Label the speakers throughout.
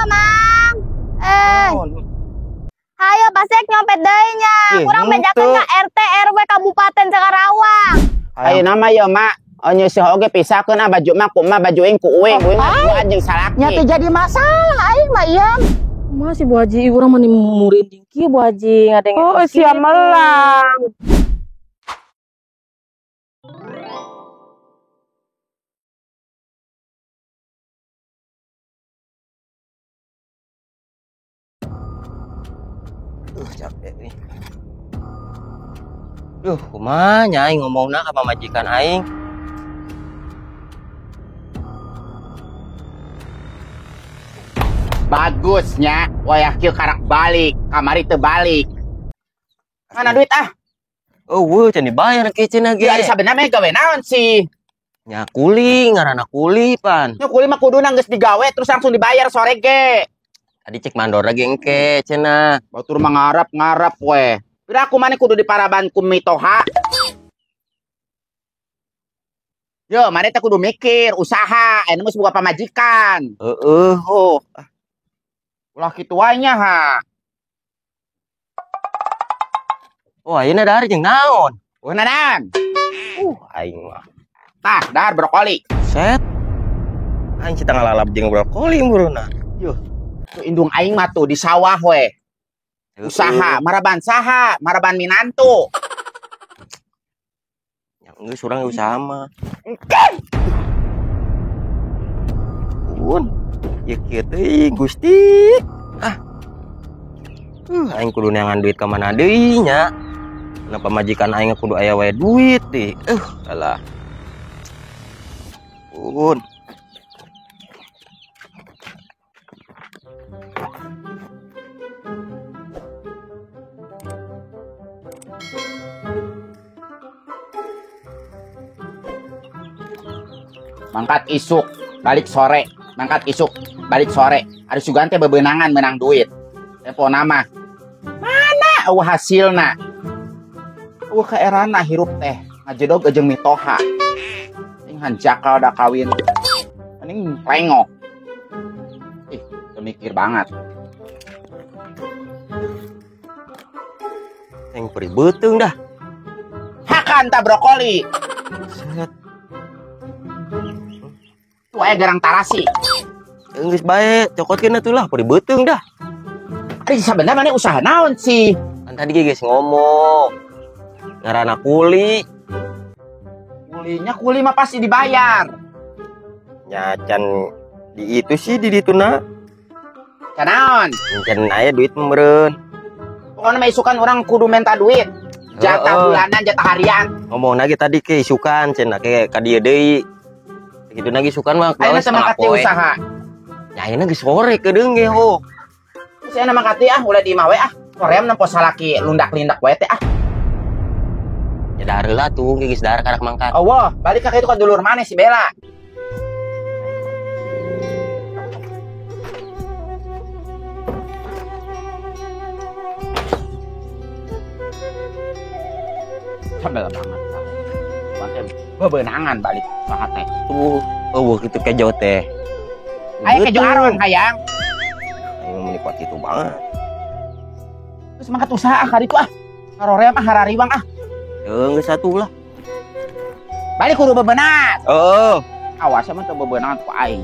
Speaker 1: Mang. Eh. Hayo pasek nyopet deui nya. Kurang bejakeun ka RT RW Kabupaten Karawang.
Speaker 2: Ayo nama ya, Mak. Nyeuseuh oge pisahkeun ah baju mah ku mah baju aing ku uing, uing mah jeung salaki.
Speaker 3: Nya teu jadi masalah aing mah ieu.
Speaker 4: Masih Bu Haji urang mah murinding kieu Bu Haji ngadenge.
Speaker 3: Oh, sia melang.
Speaker 5: Capek nih. Duh, kumaha nya aing ngomongna ka pamajikan aing.
Speaker 2: Bagusnya wayah kieu karak balik, kamari teu balik. Mana duit ah?
Speaker 5: Eueuh, can dibayar ke cenah ge.
Speaker 2: Ya sabenerna mah gawe naon sih?
Speaker 5: Nya kuli, ngaranna kuli pan.
Speaker 2: Nya kuli mah kuduna geus digawe terus langsung dibayar sore ge.
Speaker 5: Tadi cek mandor lagi engke cenah.
Speaker 2: Batur mah ngarap-ngarap we. Pira aku maneh kudu diparaban ku mitoha. Yo, maneh teh kudu mikir, usaha, anu geus boga pamajikan.
Speaker 5: Heeh.
Speaker 2: Oh. Ulah kitu wae nya ha.
Speaker 5: Oh, ayeuna dahar jeung naon?
Speaker 2: Oh, naon?
Speaker 5: Aing mah.
Speaker 2: Tah, dahar brokoli.
Speaker 5: Set. Aing cita ngalalap jeung brokoli muruna.
Speaker 2: Yuh. Tuh indung aing mah tuh di sawah we. Usaha, maraban saha, maraban minantu.
Speaker 5: Ya geus urang usaha mah. Pun. Ya kieu teh Gusti. Ah. Aing kudu neangan duit ka mana deui nya. Kenapa majikan aing kudu aya wae duit deh. Alah. Pun.
Speaker 2: Mangkat isuk, balik sore. Mangkat isuk, balik sore. Ari sugan teh bebenangan menang duit. Tepo nama. Mana eueuh hasilna? Eueuh kaerana hirup teh. Ngajedog jeung mitoha. Ing hanjakal da kawin. Mending plengok. Ih, teu mikir banget.
Speaker 5: Yang perih beuteung dah.
Speaker 2: Hakan ta brokoli.
Speaker 5: Set.
Speaker 2: Tuh aya gerang tarasi.
Speaker 5: Geus bae, cokotkeun atuh lah, perih beuteung dah.
Speaker 2: Ari sabenerna maneh usaha naon sih?
Speaker 5: Kan tadi ge geus ngomong. Ngaranna kuli.
Speaker 2: Kulinya kuli mah pasti dibayar.
Speaker 5: Nya can di itu sih di dituna.
Speaker 2: Can naon?
Speaker 5: Can aya duit meureun.
Speaker 2: Pokoknya mah isukan orang kudu minta duit. Jatah bulanan, jatah harian.
Speaker 5: Ngomong lagi tadi ke isukan cenah ke ka dieu deui. Gitu lagi isukan mah
Speaker 2: ayeuna teh mangkat usaha.
Speaker 5: Ya ayeuna geus sore keudeung ge ho.
Speaker 2: Geus ayeuna mangkat ah ulah di imah we ah. Koream nempo salaki lundak-lindak wae teh ah.
Speaker 5: Ya dahar heula tuh geus dahar karak mangkat.
Speaker 2: Allah, balik ka kitu ka dulur maneh si Bella. Sebel banget. Bangke bebenangan balik saha teh.
Speaker 5: Tuh, eueuh kitu kejo teh.
Speaker 2: Aya kejo aron hayang.
Speaker 5: Aing menikmati itu banget.
Speaker 2: Terus mangkat usaha ah karitu ah. Karoream ah harariwang ah.
Speaker 5: Heuh geus atuh lah.
Speaker 2: Balik kudu bebenat.
Speaker 5: Heeh.
Speaker 2: Awas mah teu bebenangan ku aing.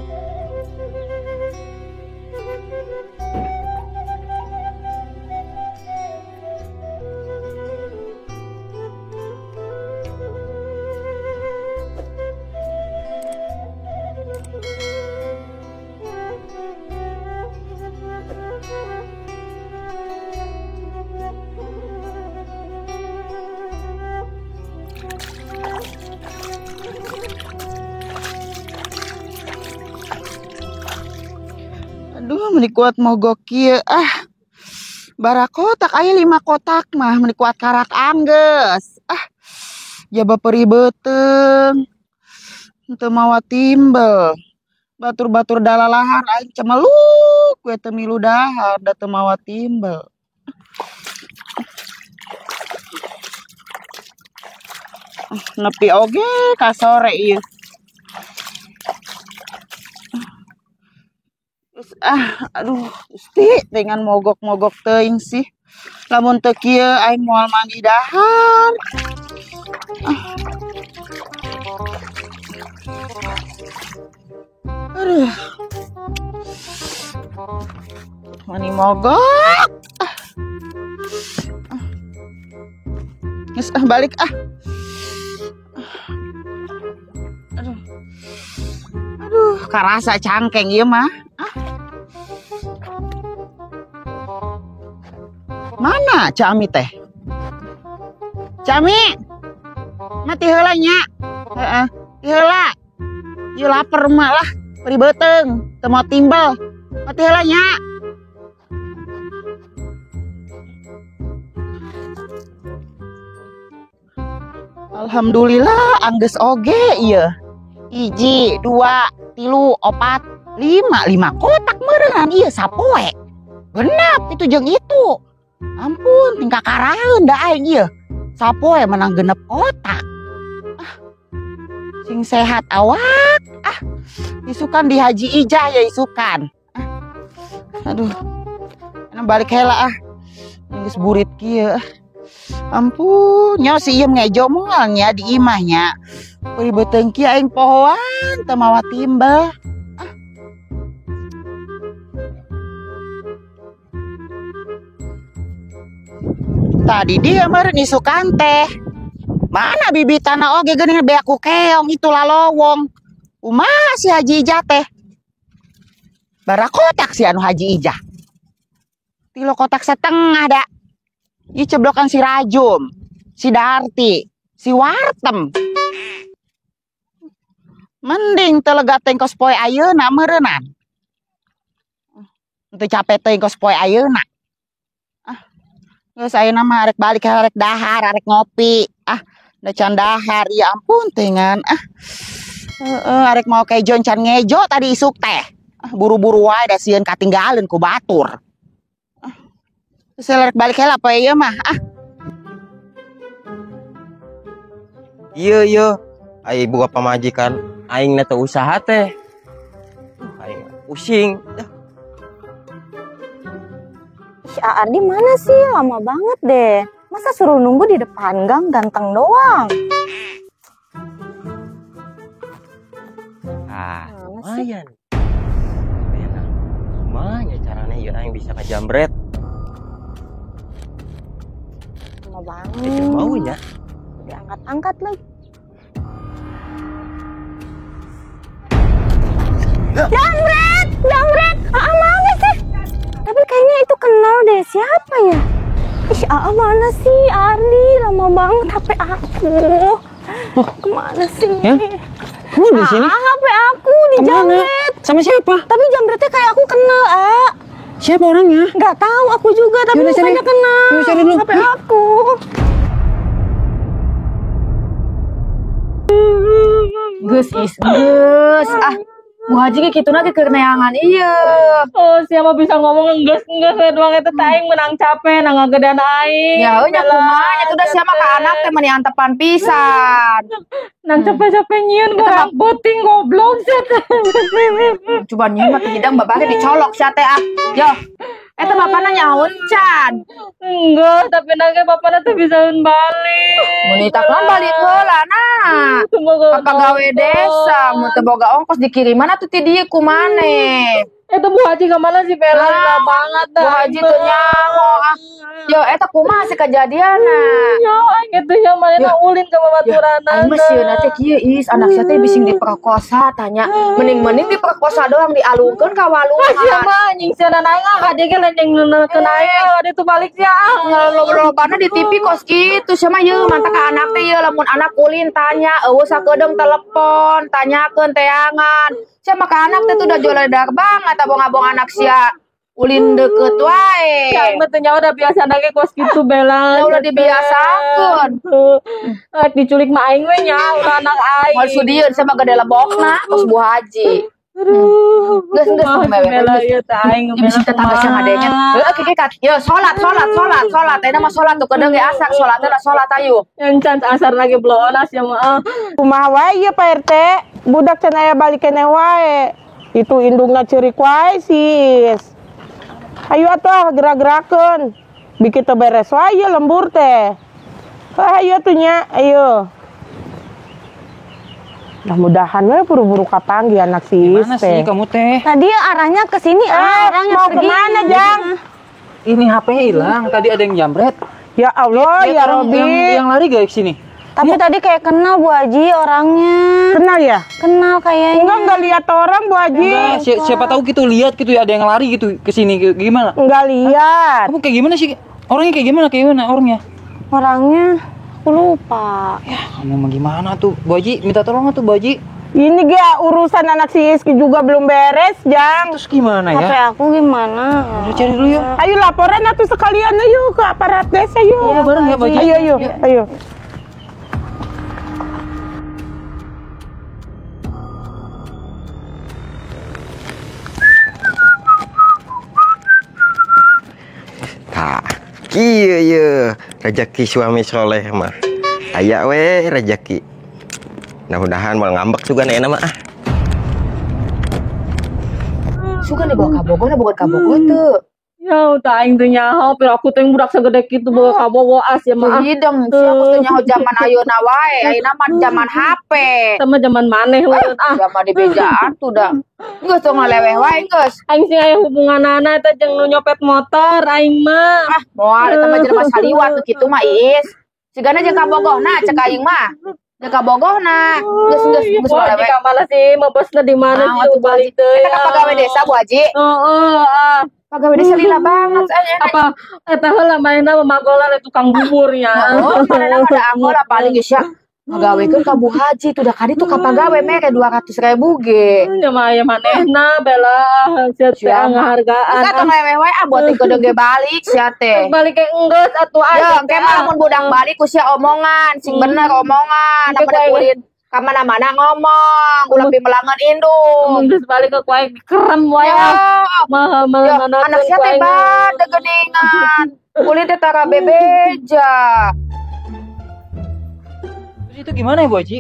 Speaker 3: Aduh, meni kuat mogok kieu ah. Bara kotak aya 5 kotak mah meni kuat karak anggeus. Ah. Jaba perih beuteung. Henteu mawa timbel. Batur-batur dalalahan aing cemeluk we teu milu dahar da teu mawa timbel. Nepi oge ka sore ieu. Terus ah, aduh, Gusti, dengan mogok-mogok teuing sih. Lamun teu kieu aing moal mandi dahar. Ah. Aduh. Mani mogok. Ah. Geus ah balik ah. Aduh. Aduh, karasa cangkeng ieu mah. Ah. Mana Cami teh? Cami. Mati heula nya. Heeh, ti heula. Ieu lapar mah lah, beri beuteung, teu mau timbel. Mati heula nya. Alhamdulillah anggeus oge ieu. 1, 2, 3, 4, 5, 5 kotak meureunnan ieu sapoe. Genap itu jeung itu. Ampun, tingkah karaeun da aing ieu. Sapoe menang genep kotak. Ah, sing sehat awak. Ah, isukan di Haji Ijah ya isukan. Ah, aduh, enak balik heula ah. Geus burit kieu. Ampun, nyawa si ieu ngejo moal nya di imah nya. Beuh beuteung kieu aing pohoan teu mawa timbel. Ah. Tadi dia meureun isukan teh. Mana bibitana oge geuning beak ku keong itu lalowong. Kumaha si Haji Ijah teh? Barakotak si anu Haji Ijah. 3,5 kotak da. Ieu ceblokan si Rajum, si Darti, si Wartem. Mending teu lega teh kos poe ayeuna meureunnan. Teu capek teh kos poe ayeuna. Ah. Geus ayeuna mah arek balik arek dahar, arek ngopi. Ah, da can dahar ya ampun tengan. Ah. Heeh, arek mau kejo can ngejo tadi isuk teh. Ah, buru-buru wae da sieun katinggaleun ku batur. Ah. Geus arek balik heula poe ieu mah. Ah.
Speaker 5: Ieu ieu, ai boga pamajikan aing na teu usaha teh. Aing pusing.
Speaker 1: Ih, Ardi mana sih? Lama banget deh. Masa suruh nunggu di depan gang ganteng doang.
Speaker 5: Ah, lumayan. Enak. Lumayan caranya ieu aing bisa ngejambret.
Speaker 1: Lama banget.
Speaker 5: Mau nya.
Speaker 1: Diangkat-angkat lagi. Jambret, jambret. Aa mana sih? Tapi kayaknya itu kenal deh, siapa ya? Ih, Aa mana sih? Ardi, lama banget HP aku. Oh, kemana sih?
Speaker 6: Ya? Kamu di sini?
Speaker 1: Aa, HP aku dijambret.
Speaker 6: Sama siapa?
Speaker 1: Tapi jambretnya kayak aku kenal, Aa.
Speaker 6: Siapa orangnya?
Speaker 1: Nggak tahu aku juga, tapi mukanya kenal.
Speaker 6: Yaudah, cari dulu.
Speaker 1: HP aku.
Speaker 4: Geus is geus ah. Bu Haji ge kitu na ge keur neangan ieu.
Speaker 7: Oh, siapa bisa ngomong enggeus-enggeus we doang eta teh aing menang capek nang ngagedan aing.
Speaker 4: Ya euy nya kumaha nya tuh da sia mah ka anak teh meni antepan pisan.
Speaker 7: Nang capek-capek nyieun barang beuting goblok sia teh.
Speaker 4: Coba nyieun mah teh hidang bapak ge dicolok sia teh ah. Yo. Eta bapana nyaun can.
Speaker 7: Enggak, tapi nang ge bapana teh bisaeun balik.
Speaker 4: Mun ditaklan balik heula nah. Papa gawe desa, mun teu boga ongkos dikiriman atuh ti dieu ku maneh.
Speaker 7: Eta Bu Haji ka mana sih Bella? Lila banget dah.
Speaker 4: Bu Haji teu nyaho ah. Yo eta kumaha sih kejadianna?
Speaker 7: Yo aing eta nya manehna ulin ka babaturanna.
Speaker 4: Aing mah sieuna teh kieu is anak sia teh bising diperkosa tanya. Mending-mending diperkosa doang dialungkeun ka walungan.
Speaker 7: Sia mah anjing sieuna aing ah kade ge lain jeung neunekeun aing ah kade tuh balik sia ah.
Speaker 4: Lobana di TV kos kitu sia mah yeuh mantap ka anak teh yeuh lamun anak ulin tanya eueuh sakedeung telepon tanyakeun teangan. Sia mah ka anak teh tuh udah joledar banget abong-abong anak sia ulin deket wae.
Speaker 7: Ya mah teu nyawa udah biasa nage kos kitu Bella.
Speaker 4: Ya udah dibiasakeun.
Speaker 7: Rek diculik mah aing we nya ulah anak aing.
Speaker 4: Moal sudieun sama gede lebokna kos Bu Haji.
Speaker 7: Aduh,
Speaker 4: geus geus
Speaker 7: Bella ieu teh aing
Speaker 4: bisi tetangga sia ngadenya. Heuh kieu kat. Yo salat salat salat salat. Ayeuna mah salat tuh kedeung ge asak salat teh salat ayo.
Speaker 7: Yang can asar lagi bloon sia mah.
Speaker 8: Kumaha wae ieu Pak RT? Budak can aya balik keneh wae. Itu indungna ceurik wae sis. Ayo atuh gerak-gerakeun. Bikin teu beres wae ieu lembur teh. Ayo atuh nya, ayo. Mudah-mudahan we buru-buru kapanggih anak si Is
Speaker 9: Gimana sih
Speaker 8: teh.
Speaker 9: kamu teh?
Speaker 1: Tadi arahnya ke sini, orangnya
Speaker 8: mau
Speaker 1: pergi.
Speaker 8: kemana, Jang?
Speaker 9: Ini HP-nya hilang, tadi ada yang jambret.
Speaker 8: Ya Allah,
Speaker 9: Lihat
Speaker 8: ya
Speaker 9: orang
Speaker 8: Robi.
Speaker 9: Yang lari gak ke sini?
Speaker 1: Tapi tadi kayak kenal Bu Haji orangnya.
Speaker 8: Kenal ya?
Speaker 1: Kenal kayaknya.
Speaker 8: Enggak lihat orang Bu Haji.
Speaker 9: Enggak, siapa tahu gitu lihat gitu ya ada yang lari gitu ke sini gimana?
Speaker 8: Enggak lihat.
Speaker 9: Kamu kayak gimana sih? Orangnya kayak gimana? Kayak gimana orangnya?
Speaker 1: Orangnya aku lupa.
Speaker 9: Ya, kamu mau gimana tuh? Bu Haji, minta tolong tuh Bu Haji.
Speaker 8: Ini gak urusan anak si Iski juga belum beres, Jang.
Speaker 9: Terus gimana
Speaker 1: HP
Speaker 9: ya?
Speaker 1: aku gimana?
Speaker 9: Udah cari dulu ya.
Speaker 8: Ayo laporan atuh sekalian ayo ke aparat desa yuk.
Speaker 9: Iya, bareng ya, Bu Haji.
Speaker 8: Ayo, ayo, ayo.
Speaker 5: Tah, kieu ye rezeki suami soleh mah. Aya we rezeki. Mudah-mudahan mau ngambek juga nih mah ah.
Speaker 4: Suka nih bawa kabogoh, nah bukan kabogoh tuh.
Speaker 7: Ya udah aing teh nyaho, pero aku teh budak segede kitu bawa kabogoh as ya mah.
Speaker 4: Hidung, sih aku teh nyaho zaman ayeuna wae, ayeuna mah zaman HP.
Speaker 7: Sama zaman maneh meureun ah.
Speaker 4: Zaman di bejaan tuh dah. Geus tong ngaleweh wae geus.
Speaker 7: Aing sing aya hubunganana eta jeung nu nyopet motor aing mah.
Speaker 4: Ah, moal eta mah jelema saliwat tuh kitu mah Is. Sigana jeung kabogohna cek aing mah. Jeung kabogohna. Geus geus geus
Speaker 7: Bu Haji
Speaker 4: ngaleweh.
Speaker 7: ka mana sih? Mebesna di mana
Speaker 4: Ah,
Speaker 7: sih
Speaker 4: atuh Bu
Speaker 7: balik
Speaker 4: Haji.
Speaker 7: teh.
Speaker 4: Eta ka pagawe desa Bu Haji.
Speaker 7: Heeh, ah.
Speaker 4: Pagawe desa lila banget aya.
Speaker 7: Apa eta heula mainna mamagolan tukang buburnya.
Speaker 4: Oh, mana mah da anggola paling geus ya. Ngagawekeun ka Bu Haji tuh dah kadi tuh ka pagawe mere 200.000 ge.
Speaker 7: Nya mah aya manehna bela sia teh
Speaker 4: Sia mah.
Speaker 7: ngahargaan.
Speaker 4: Geus atuh ngeleweh wae ah buat teh ge balik sia teh.
Speaker 7: Balik ke enggeus atuh ah.
Speaker 4: Ya, engke mah lamun budak balik ku sia omongan, sing bener omongan,
Speaker 7: Engke
Speaker 4: apa
Speaker 7: ku aing-
Speaker 4: kulit ka mana-mana ngomong, ulah pimelangan indung.
Speaker 7: Mun geus balik ke ku aing dikerem wae
Speaker 4: Ya,
Speaker 7: ah. Mah mah
Speaker 4: ya, anak sia teh bade geuningan. Kulit teh tara bebeja.
Speaker 9: Terus itu gimana ya Bu Haji?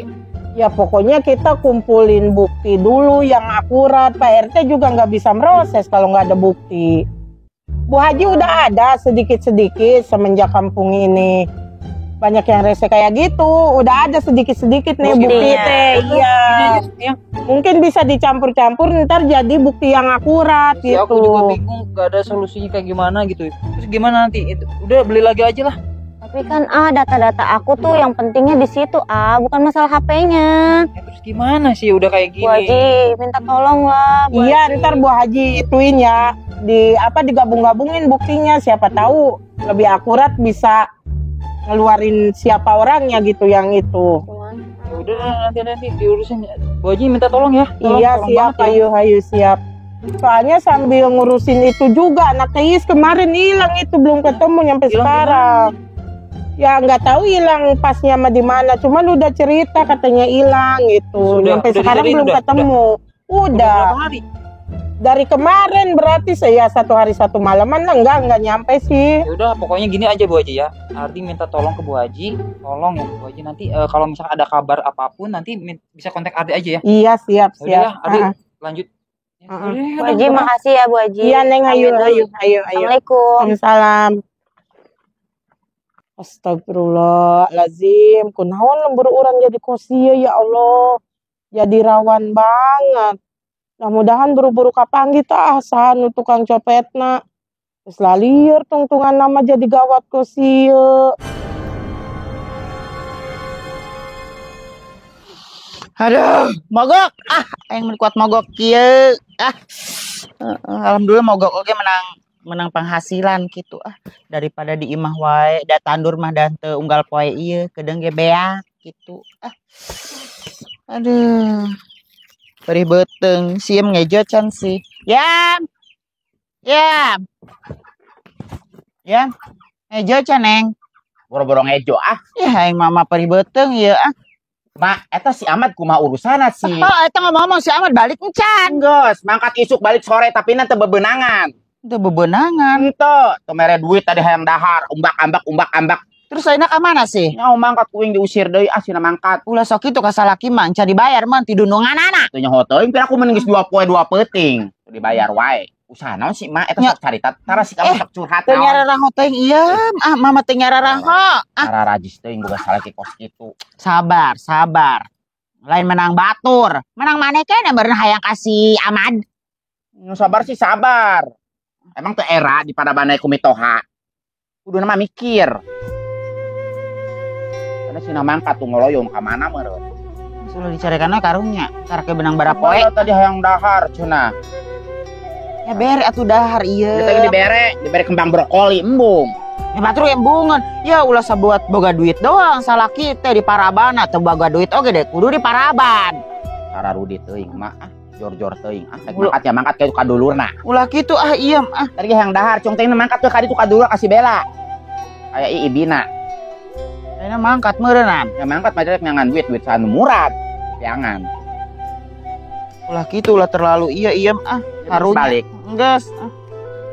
Speaker 8: Ya pokoknya kita kumpulin bukti dulu yang akurat. Pak RT juga nggak bisa meroses kalau nggak ada bukti. Bu Haji udah ada sedikit-sedikit semenjak kampung ini. Banyak yang rese kayak gitu. Udah ada sedikit-sedikit nih bukti teh. Iya.
Speaker 9: Ini aja,
Speaker 8: Mungkin bisa dicampur-campur ntar jadi bukti yang akurat
Speaker 9: ya,
Speaker 8: gitu.
Speaker 9: aku juga bingung gak ada solusinya kayak gimana gitu. Terus gimana nanti? Itu, udah beli lagi aja lah.
Speaker 1: Tapi kan data-data aku tuh yang pentingnya di situ bukan masalah HP-nya.
Speaker 9: Ya, terus gimana sih udah kayak gini?
Speaker 1: Bu Haji, minta tolong lah. Bu
Speaker 8: Iya,
Speaker 1: Haji.
Speaker 8: ntar Bu Haji ituin ya, di apa digabung-gabungin buktinya, siapa tahu lebih akurat bisa ngeluarin siapa orangnya gitu yang itu.
Speaker 1: Gimana?
Speaker 9: Ya udah nanti diurusin. Bu Haji minta tolong ya. Tolong,
Speaker 8: Iya,
Speaker 9: tolong
Speaker 8: siap,
Speaker 9: banget ya.
Speaker 8: ayo ayo siap. Soalnya sambil ngurusin itu juga anak Is kemarin hilang itu belum ketemu nyampe
Speaker 9: Hilang
Speaker 8: sekarang. Ya nggak tahu hilang pasnya mah di mana, cuman udah cerita katanya hilang gitu.
Speaker 9: Sudah,
Speaker 8: Nyampe
Speaker 9: udah
Speaker 8: sekarang
Speaker 9: dicariin,
Speaker 8: belum
Speaker 9: udah,
Speaker 8: ketemu. Udah.
Speaker 9: Berapa hari?
Speaker 8: Dari kemarin berarti saya 1 hari 1 malaman lah, enggak nyampe sih.
Speaker 9: Ya udah pokoknya gini aja Bu Haji ya. Ardi minta tolong ke Bu Haji, tolong ya Bu Haji nanti kalau misalnya ada kabar apapun nanti bisa kontak Ardi aja ya.
Speaker 8: Iya, siap,
Speaker 9: Ya udah
Speaker 8: siap.
Speaker 9: ya, Ardi lanjut. Ya, udah ya,
Speaker 1: Bu Haji,
Speaker 9: udah.
Speaker 1: makasih ya Bu Haji.
Speaker 8: Iya, Neng, ayo
Speaker 1: Pamit dulu.
Speaker 8: ayo ayo ayo.
Speaker 1: Assalamualaikum.
Speaker 8: Waalaikumsalam. Astagfirullahalazim, kunaon lembur urang jadi kosia ya Allah. Jadi rawan banget. Mudah-mudahan buru-buru kapanggih tah saha nu tukang copetna. Terus lalieur tungtungan nama jadi gawat kosia.
Speaker 3: Aduh, mogok. Ah, aing mun kuat mogok kieu. Ah. Alhamdulillah mogok oge menang penghasilan gitu ah, daripada di imah wae da tandur mah dan teu unggal poe ieu kedeung ge beak gitu ah. Aduh. Perih beuteung, sieun ngejo can sih. Yam. Yam. Yam. Ngejo can neng.
Speaker 2: Boro-boro ngejo ah.
Speaker 3: Ya aing mama perih beuteung ieu ah.
Speaker 2: Mak, eta si Ahmad kumaha urusanna sih?
Speaker 3: Oh, eta ngomong-ngomong si Ahmad balik encan.
Speaker 2: Geus, mangkat isuk balik sore tapi nanti bebenangan.
Speaker 3: Teu bebenangan.
Speaker 2: Henteu, teu mere duit tadi hayang dahar, umbak-ambak umbak-ambak.
Speaker 3: Terus ayeuna ka mana sih?
Speaker 2: Nyaho mangkat ku aing diusir deui ah sina mangkat.
Speaker 3: Ulah sok kitu ka salaki mah encan dibayar mah ti dundunganana.
Speaker 2: Teu nyaho teuing pira aku mending geus 2 poe 2 peuting. Dibayar wae. Usaha naon sih mak eta sok carita tara sih kamu sok curhat
Speaker 3: Teu
Speaker 2: naon.
Speaker 3: nyararaho teuing ieu ah mama teu nyararaho. Ah
Speaker 2: Tara rajis teuing boga salaki kos kitu.
Speaker 3: Sabar, sabar. Lain menang batur, menang maneh keneh meureun hayang kasih Ahmad.
Speaker 2: Nu sabar sih sabar. Emang teu era di pada banai ku mitoha. Kuduna mah mikir. Karena sina mangkat tuh ngoloyong ka mana meureun.
Speaker 3: Sudah dicarekanna karunya, karek benang barapoe.
Speaker 2: Tadi hayang dahar cenah.
Speaker 3: Ya bere atuh dahar ieu.
Speaker 2: Kita dibere kembang brokoli embung.
Speaker 3: Ya batur embungan. Ya ulah sabuat boga duit doang salaki teh di parabana teu boga duit oge deh kudu di paraban.
Speaker 2: Tara rudi teuing mah ah, jor-jor teuing ah. Rek mangkat ya mangkat ka kadulurna.
Speaker 3: Ulah kitu ah iem ah.
Speaker 2: Tadi hayang dahar cung teh mangkat ke ka ditu kadulur ka si Bella. Aya iibina.
Speaker 3: Ayeuna mangkat meureunnan.
Speaker 2: Ya mangkat mah rek ngangan duit sanu murad. Jangan.
Speaker 3: Ulah kitu ulah terlalu iya iem ah. Karunya.
Speaker 2: Balik.
Speaker 3: Enggeus.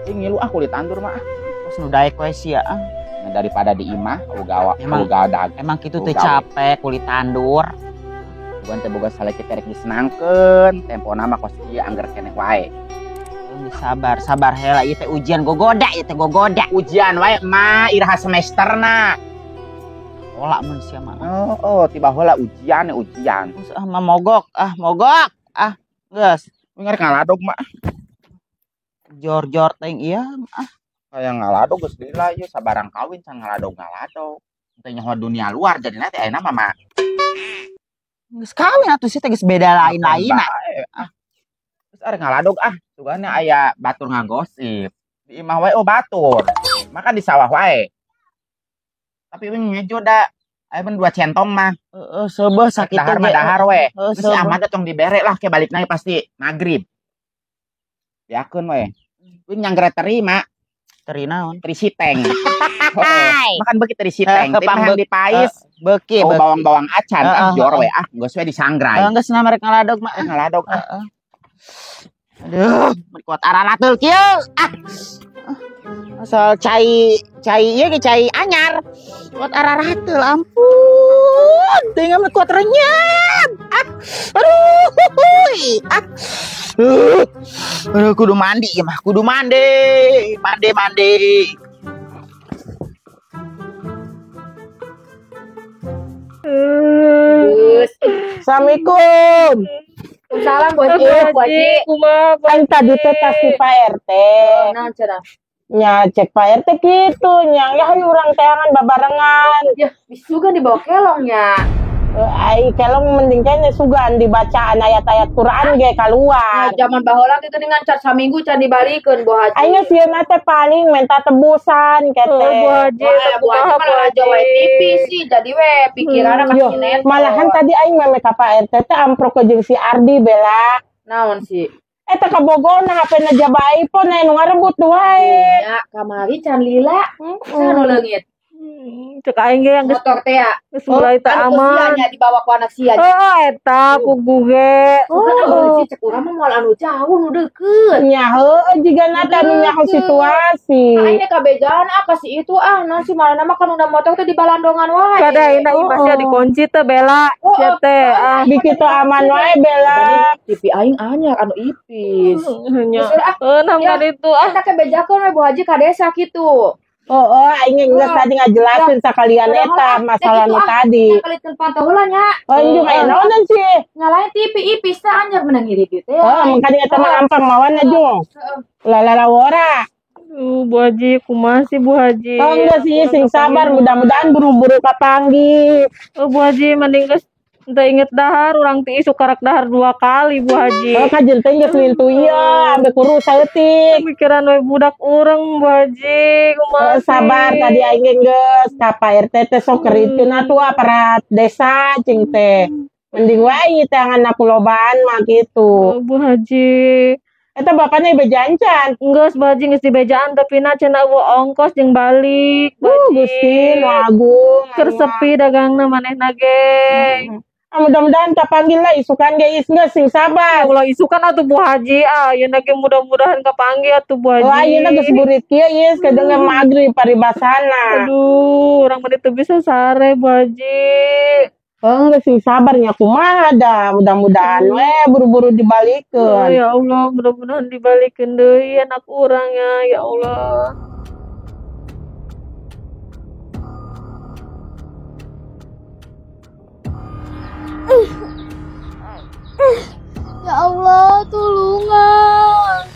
Speaker 2: Ih ngilu ah kulit tandur mah ah.
Speaker 3: Terus nu daek we sia ah.
Speaker 2: Nah, daripada di imah ugawa
Speaker 3: Emang-
Speaker 2: ugawa dag.
Speaker 3: Emang kitu teu
Speaker 2: Gawe.
Speaker 3: capek kulit tandur.
Speaker 2: Bukan teh boga salaki teh rek disenangkeun, tempona mah kos ieu angger keneh wae.
Speaker 3: Geus sabar, sabar heula ieu teh ujian gogoda, ieu teh gogoda.
Speaker 2: Ujian wae mah iraha semesterna.
Speaker 3: Pola mun sia mah.
Speaker 2: Oh, tiba heula ujian ujian.
Speaker 3: Geus ah mah mogok, ah mogok. Ah, geus.
Speaker 2: Ngarek ngaladog mah.
Speaker 3: Jor-jor teuing ieu ah.
Speaker 2: Kayak ngaladog geus lila ieu sabarang kawin can ngaladog-ngaladog. Teh nyaho dunia luar jadina teh ayeuna mah mah.
Speaker 3: Geus kawin atuh sia teh geus beda lain-lainna.
Speaker 2: Ah. Terus arek ngaladog ah, sugana aya batur ngagosip. Di imah wae oh batur. Makan di sawah wae. Tapi wing ngejo da aya mun 2 centong mah.
Speaker 3: Heeh, seubeuh sakitu
Speaker 2: Dahar mah
Speaker 3: ge.
Speaker 2: dahar we.
Speaker 3: Heeh,
Speaker 2: Terus si Ahmad tong dibere lah ke balik naik pasti maghrib. Biakeun we. Wing nyanggeura teri mak,
Speaker 3: Teri naon?
Speaker 2: teri siteng. Heeh. Makan beuki teri siteng,
Speaker 3: Eh,
Speaker 2: tapi mah yang dipais.
Speaker 3: Beuki,
Speaker 2: Oh,
Speaker 3: beuki.
Speaker 2: bawang-bawang acan ah
Speaker 3: Heeh,
Speaker 2: jor we ah, geus we disangrai.
Speaker 3: Heeh, geus na merek ngaladog mah.
Speaker 2: Eh, ngaladog ah.
Speaker 3: Heeh. Aduh, mun kuat ararateul kieu. Ah. Asal cai cai ieu ge cai anyar. Kuat ararateul ampun. Teuing mah kuat renyap. Ah. Aduh, huy. Ah. Aduh, kudu mandi ieu mah, kudu mandi. Mandi mandi.
Speaker 4: Geus.
Speaker 8: Assalamualaikum.
Speaker 4: Salam Bu Haji, Bu Haji.
Speaker 7: Kumaha Bu
Speaker 8: Kan tadi teh
Speaker 7: Haji?
Speaker 8: tas si Pak RT.
Speaker 4: Naon cenah?
Speaker 8: Nya cek Pak RT gitu nya. Ya hayu urang teangan babarengan.
Speaker 4: Ya, bisa juga dibawa kelongnya.
Speaker 8: Ai kelong mending kayaknya sugan dibacaan ayat-ayat Quran ge
Speaker 4: Nah,
Speaker 8: keluar.
Speaker 4: zaman baheula kitu dengan cat saminggu can dibalikeun Bu Haji.
Speaker 8: Aing sieun teh paling minta tebusan kete.
Speaker 7: Oh, Bu Haji,
Speaker 4: Wah, Bu Haji
Speaker 7: kumaha,
Speaker 4: malah raja wae TV sih, jadi we pikiranna ka
Speaker 8: Yo,
Speaker 4: sinetron.
Speaker 8: malahan tadi aing meme ka Pak RT teh amprok ke jeung si Ardi Bella.
Speaker 4: Naon sih?
Speaker 8: Eta kabogona HP-na jaba iPhone aya nu ngarebut wae.
Speaker 4: Ya, kamari can lila, saha nu leungit?
Speaker 7: Cek aing ge yang geus
Speaker 4: Motor teh ya.
Speaker 7: geus mulai teu
Speaker 4: Kan
Speaker 7: aman.
Speaker 4: usianya dibawa ku anak sia.
Speaker 7: Heeh, eta puguh ge.
Speaker 4: Oh, sih cek urang mah moal anu jauh nu deukeut.
Speaker 8: Nya heueuh jigana teh anu nyaho situasi.
Speaker 4: Aing kabejaan ah kasih itu ah naon sih malah mah kan udah motor teh di balandongan wae.
Speaker 7: Kada ayeuna imah sia dikunci teh Bella. Sia teh ah.
Speaker 8: Bikin teu aman wae Bella.
Speaker 4: TV aing anyar anu ipis.
Speaker 7: Nya.
Speaker 4: Geus ah,
Speaker 7: Heuh, nam
Speaker 4: Ya.
Speaker 7: ka ditu ah.
Speaker 4: eta kebejakeun we Bu Haji ka desa kitu.
Speaker 8: Oh, oh, aing geus tadi ngajelasin sakalian eta masalah nu tadi.
Speaker 4: Kalikeun pantau heula nya.
Speaker 8: Oh, ini juga naonan sih.
Speaker 4: Nyalain TV ipis teh anyar menang ngiri teh.
Speaker 8: Oh, makanya eta mah ampang mawana jung. Lalalawora.
Speaker 7: Aduh, Bu Haji, kumaha sih Bu Haji?
Speaker 8: Oh, enggak sih, sing sabar. Mudah-mudahan buru-buru kapanggih.
Speaker 7: Oh, Bu Haji, mending geus teu inget dahar, urang ti isuk karak dahar 2 kali Bu Haji.
Speaker 8: Oh, kajen teh geus lintu ieu, ambe kuru saeutik.
Speaker 7: Pikiran we budak urang Bu Haji, kumaha
Speaker 8: Oh, sabar
Speaker 7: sih?
Speaker 8: tadi aing geus ka Pak RT teh sok kerikeun atuh aparat desa cing teh. Mending wae tangan aku lobaan mah gitu.
Speaker 7: Oh, Bu Haji.
Speaker 8: Eta bapaknya bejancan.
Speaker 7: Geus Bu Haji geus dibejaan tapi na cenah eueuh ongkos jeung balik. Bu Haji.
Speaker 8: Gusti nu agung.
Speaker 7: Keur sepi dagangna manehna ge.
Speaker 8: Ah, mudah-mudahan kapanggil lah isukan ge geus sing sabar.
Speaker 7: Ulah isukan atuh Bu Haji, ah ayeuna ge mudah-mudahan kapanggil atuh Bu Haji.
Speaker 8: Oh, ayeuna geus burit kieu ieu kadengar magrib paribasana.
Speaker 7: Aduh, urang mah teu bisa sare Bu Haji.
Speaker 8: Oh, geus sing sabar nya kumaha dah, mudah-mudahan we buru-buru dibalikeun.
Speaker 7: Oh, ya Allah, mudah-mudahan dibalikeun deui anak urang ya, ya Allah.
Speaker 1: Ya Allah, tulungan.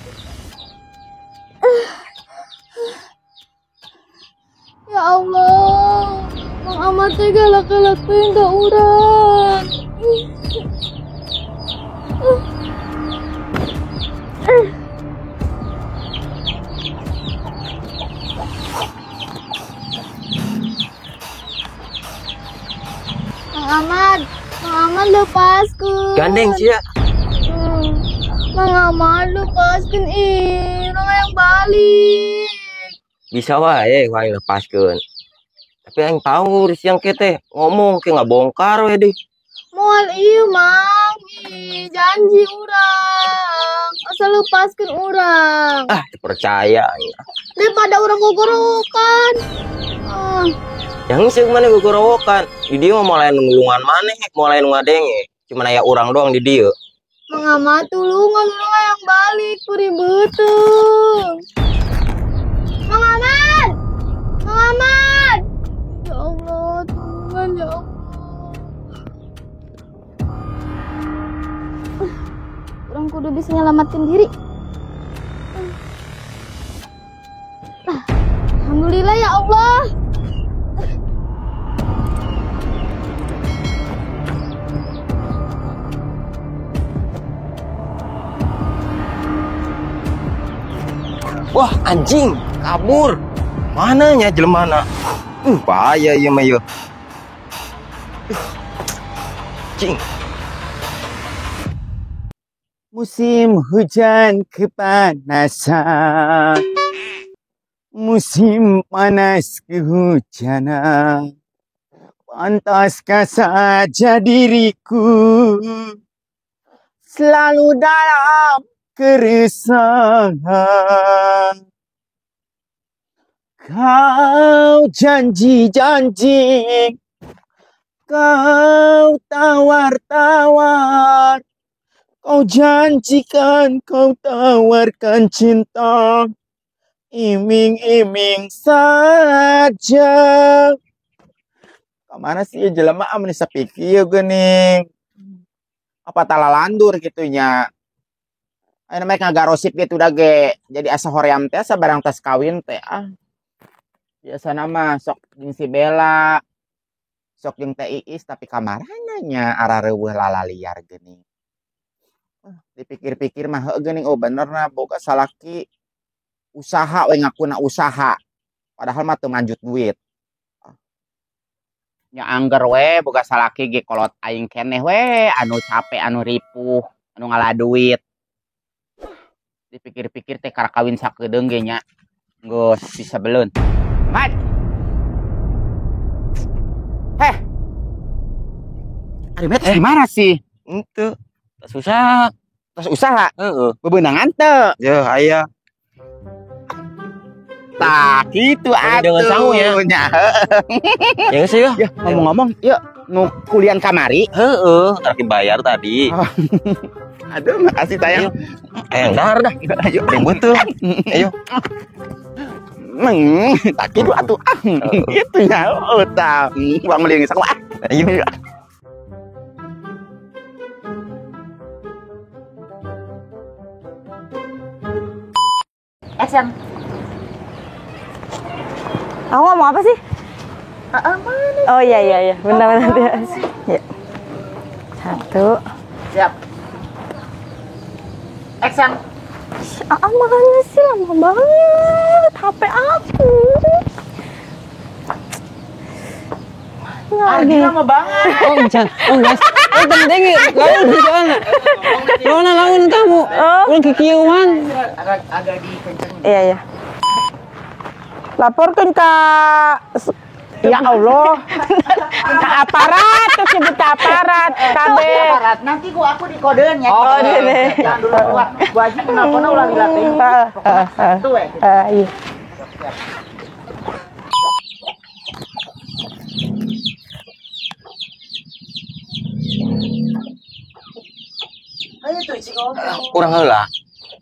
Speaker 1: Ya Allah, Mang Ahmad teh galak-galak teh ka urang. Mang Ahmad, Mang Ahmad lepaskeun.
Speaker 5: Gandeng sia.
Speaker 1: Mang Ahmad lepaskeun ih, urang hayang balik.
Speaker 5: Bisa wae wae lepaskeun. Tapi aing tahu siang kete ngomong ke ngabongkar we deh.
Speaker 1: Moal ieu Mang, ih, janji urang. Asal lepaskeun urang.
Speaker 5: Ah, percaya aing.
Speaker 1: Daripada urang gogorowokan. Ah.
Speaker 5: Yang sih mana gogorowokan? Di dieu mah moal aya nulungan maneh, moal aya nu ngadenge. Cuman aya urang doang di dieu.
Speaker 1: Mang Ahmad tulungan urang hayang balik puri beuteung. Mang Ahmad! Mang Ahmad! Ya Allah, tulungan ya Allah. Urang kudu bisa nyelamatin diri. Alhamdulillah ya Allah.
Speaker 5: Wah, anjing, kabur. Mananya jelemana? Bahaya ieu mah ieu. Anjing.
Speaker 2: Musim hujan kepanasan, musim panas kehujanan. Pantaskah saja diriku selalu dalam keresahan. Kau janji-janji, kau tawar-tawar, kau janjikan, kau tawarkan cinta, iming-iming saja. Kemana sih jelema meni sapikir geuning? Apa talalandur gitunya? Ayeuna mah ngagarosip gitu da ge. Jadi asa hoream teh asa barang tas kawin teh ah. Biasana mah sok jeung si Bella, sok jeung Teh Iis, tapi kamarana nya arareuweuh lalaliar geuning. Dipikir-pikir mah heuh geuning, oh bener na boga salaki usaha we ngakuna usaha. Padahal mah teu manjut duit. Nya angger we boga salaki ge kolot aing keneh we anu capek, anu ripuh, anu ngala duit. Dipikir-pikir teh karak kawin sakedeung ge nya geus bisa beleun. Mat. Heh. Ari met di mana sih?
Speaker 5: Henteu. Tas usaha.
Speaker 2: Tas usaha?
Speaker 5: Heeh.
Speaker 2: Bebeunangan teu?
Speaker 5: Yeuh, aya.
Speaker 2: Tah, kitu atuh.
Speaker 5: Jangan sangu ya. Ya geus ya.
Speaker 2: Ya, ngomong-ngomong, yuk nu kulian kamari.
Speaker 5: Heeh, terakhir bayar tadi.
Speaker 2: Oh. Aduh, makasih sayang.
Speaker 5: Ayang dahar dah.
Speaker 2: Ayo,
Speaker 5: yang betul. Ayo.
Speaker 2: Tak gitu atuh. Gitu ya. Oh, tah. Bang beli sangu ah.
Speaker 5: Ayo.
Speaker 4: Action.
Speaker 1: Aku ngomong apa sih?
Speaker 3: Mana?
Speaker 1: Oh iya iya iya, bentar bentar. Ya. Satu.
Speaker 3: Siap. Action.
Speaker 1: Mana sih lama banget HP aku. Mana
Speaker 3: Ardi lama banget.
Speaker 6: Oh, jangan. Oh, guys. Oh, penting. Lawan jangan. Lawan lawan kamu. Ulang kikieuan.
Speaker 3: Agak dikencengin.
Speaker 1: Iya, iya.
Speaker 8: Laporkan ke Ya Allah. Ke aparat terus nyebut ke aparat. Kabeh.
Speaker 3: Aparat. Nanti gua aku dikodeun ya.
Speaker 1: Oh, deh.
Speaker 3: Jangan dulu keluar. Bu Haji nelponnya ulah lila teuing.
Speaker 8: Heeh.
Speaker 3: Tuh we.
Speaker 8: Iya.
Speaker 3: Ayo tuh cing ngomong.
Speaker 5: Kurang heula.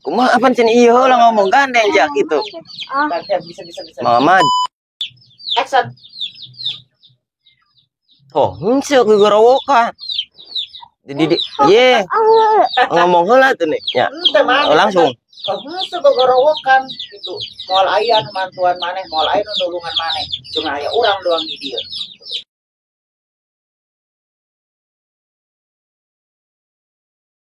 Speaker 5: Kumaha apan cenah ieu heula ngomong gandeng jak gitu.
Speaker 3: Bisa bisa bisa.
Speaker 5: Mama
Speaker 3: Action.
Speaker 5: oh, henteu gegorowokan. Jadi di, ye, ngomong heula tuh nih. Ya.
Speaker 3: Henteu mah.
Speaker 5: Oh, langsung.
Speaker 3: Henteu gogorowokan gitu. Moal aya nu mantuan maneh, moal aya nu nulungan maneh. Cuma aya urang doang di dieu.